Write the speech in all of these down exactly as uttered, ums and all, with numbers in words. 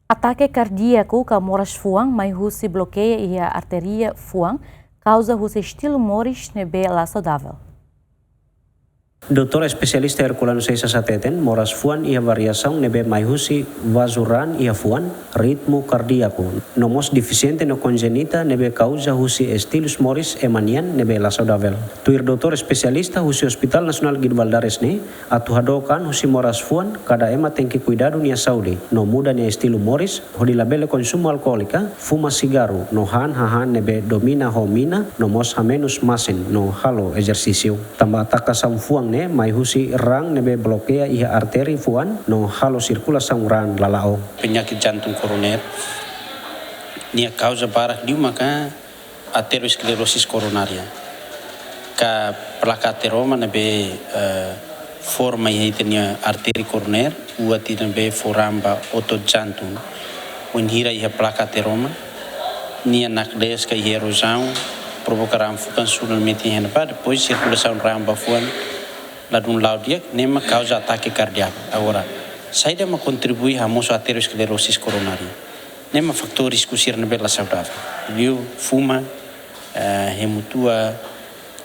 Atake kardíaku ka moras fuan mai husi blokeia iha artéria fuan, kauza husi estilu moris ne'ebé la saudavel. Doutór espesialista Herculano Seixas hateten, moras fuan iha variasaun ne'ebé mai husi vazu raan iha fuan, ritmu kardíaku, no mós defisiente no konjénita ne'ebé kauza husi estilus moris ema nian ne'ebé la saudavel. Tuir doutór espesialista husi Hospital Nasionál Guido Valadares ne'e, atu hadook an husi moras fuan, kada ema tenke kuidadu nia saúde, no muda nia estilu moris, hodi labele konsumu alkoólika, fuma sigarru, no han hahán ne'ebé domina ho mina, no mós hamenus masin, no halo ezersísiu. Tanba atakasaun fuan ne'e mai husi raan ne'ebé blokeia iha artéria fuan, no halo sirkulasaun raan la la'o. Penyakit jantung koroner, nia kauza barak liu maka aterosklerosis koronária, ka plaka ateroma ne'ebé, eh, forma iha ita-nia artéria koroner, buat ida ne'ebé fó raan ba otot jantung. Wainhira iha plaka ateroma, nia nakdes ka iha erozaun, provoka raan fukan sura metin iha ne'ebá, depois sirkulasaun raan ba fuan ladún la'o di'ak, ne'e mak kauza atake kardíaku. Agora, saida mak kontribui hamosu aterosklerosis koronária? Ne'e mak fatór risku sira ne'ebé la saudavel. Liu fuma, eh, hemu tua,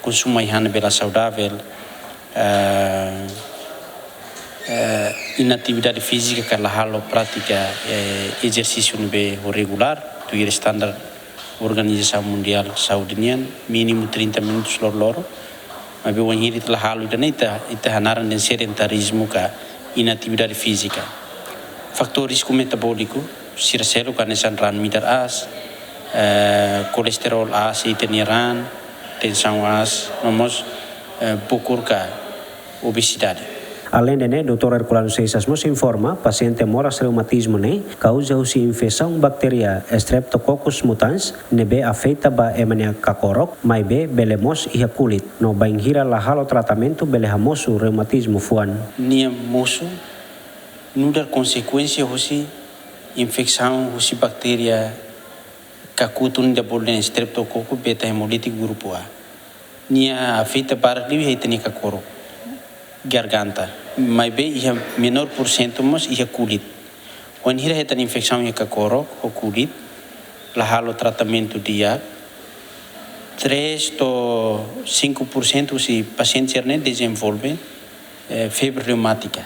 konsumu ai-han ne'ebé la saudavel, eh, eh, inatividade fízika ka la halo prátika, eh, ezersísiu ne'ebé ho regulár, tuir standar Organizasaun Mundiál Saúde nian, mínimu trinta minutus loroloron. Maibé wainhira ita la halo ida-ne'e, ita, ita hanaran dehan sedentarizmu ka inatividade fízika. Fatór risku metabóliku, sira seluk hanesan raan midar aas, eh, kolesterol aas iha ita-nia raan, tensaun aas, no mós, eh, bokur ka obesidade. Aleinde ne'e, doutór Herculano Seixas mós informa, pasiente moras reumatizmu ne'e kauza husi infesaun baktéria Streptococcus mutans ne'ebé afeta ba ema nia kakorok, maibé bele mós iha kulit, no bainhira la halo tratamentu bele hamosu reumatizmu fuan. Nia mosu nu'udar konsekuénsia husi infesaun husi baktéria kakutu ne'ebé bolu dehan Streptococcus beta hemolytic grupu A. Nia afeta barak liu iha ita-nia kakorok, garganta. Maibé iha menór porsentu mós iha kulit. Wainhira hetan infesaun iha kakorok ho kulit, la halo tratamentu di'ak, três to'o cinco por cento husi pasiente sira-ne'e dezenvolve, eh, febre reumática.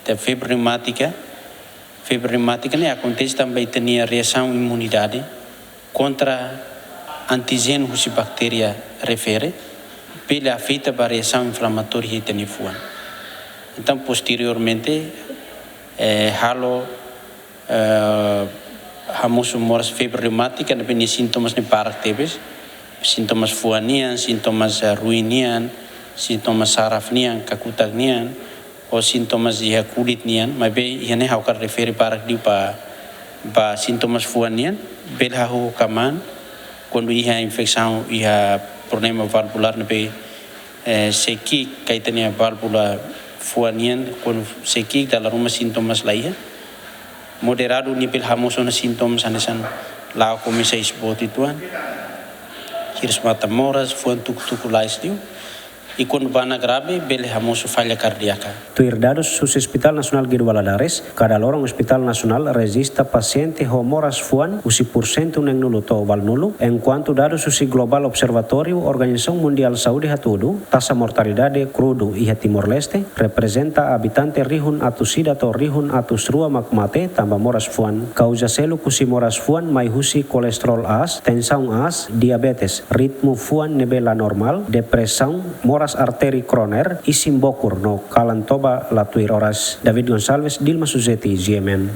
Entaun febre reumática, febre reumática ne'e akontese tanba ita-nia reasaun imunidade kontra antijénu husi baktéria refere, bele afeta ba reasaun inflamatória iha ita-nia fuan. Entaun, posteriormente, eh, halo, eh, hamosu moras febre reumática, ne'ebé nia sintomas ne'e barak tebes, sintomas fuan nian, sintomas, eh, ruin nian, sintomas saraf nian, kakutak nian, ho sintomas iha kulit nian, maibé iha ne'e ha'u hakarak refere barak liu ba, ba sintomas fuan nian, bele hahú kmaan, kuandu iha infesaun, iha problema valvulár ne'ebé, eh, sei ki'ik, ka ita-nia válvula fuan nian, kuandu sei ki'ik dala ruma sintomas la iha. Moderadu nivel hamosu ona sintomas hanesan la'o komesa iis-boot uitoan, hirus matan moras, fuan tuku-tuku lais liu. I kuandu bá ona grave, bele hamosu falla kardíaka. Tuir dadus husi Hospital Nasionál Guido Valadares, kada loron Hospital Nasionál rejista pasiente ho moras fuan husi porsentu neenulu to'o ualunulu, enkuantu dadus husi Global Observatóriu Organizasaun Mundiál Saúde hatudu, taxa mortalidade krudu iha Timor-Leste reprezenta abitante rihun atus ida to'o rihun atus rua mak mate tanba moras fuan. Kauza seluk husi moras fuan mai husi kolesterol aas, tensaun aas, diabetes, ritmu fuan ne'ebé la normál, depresaun, moras artéria koroner, isin bokur no kalan toba la tuir oras. David Gonçalves, Dilma Suzeti, G M N.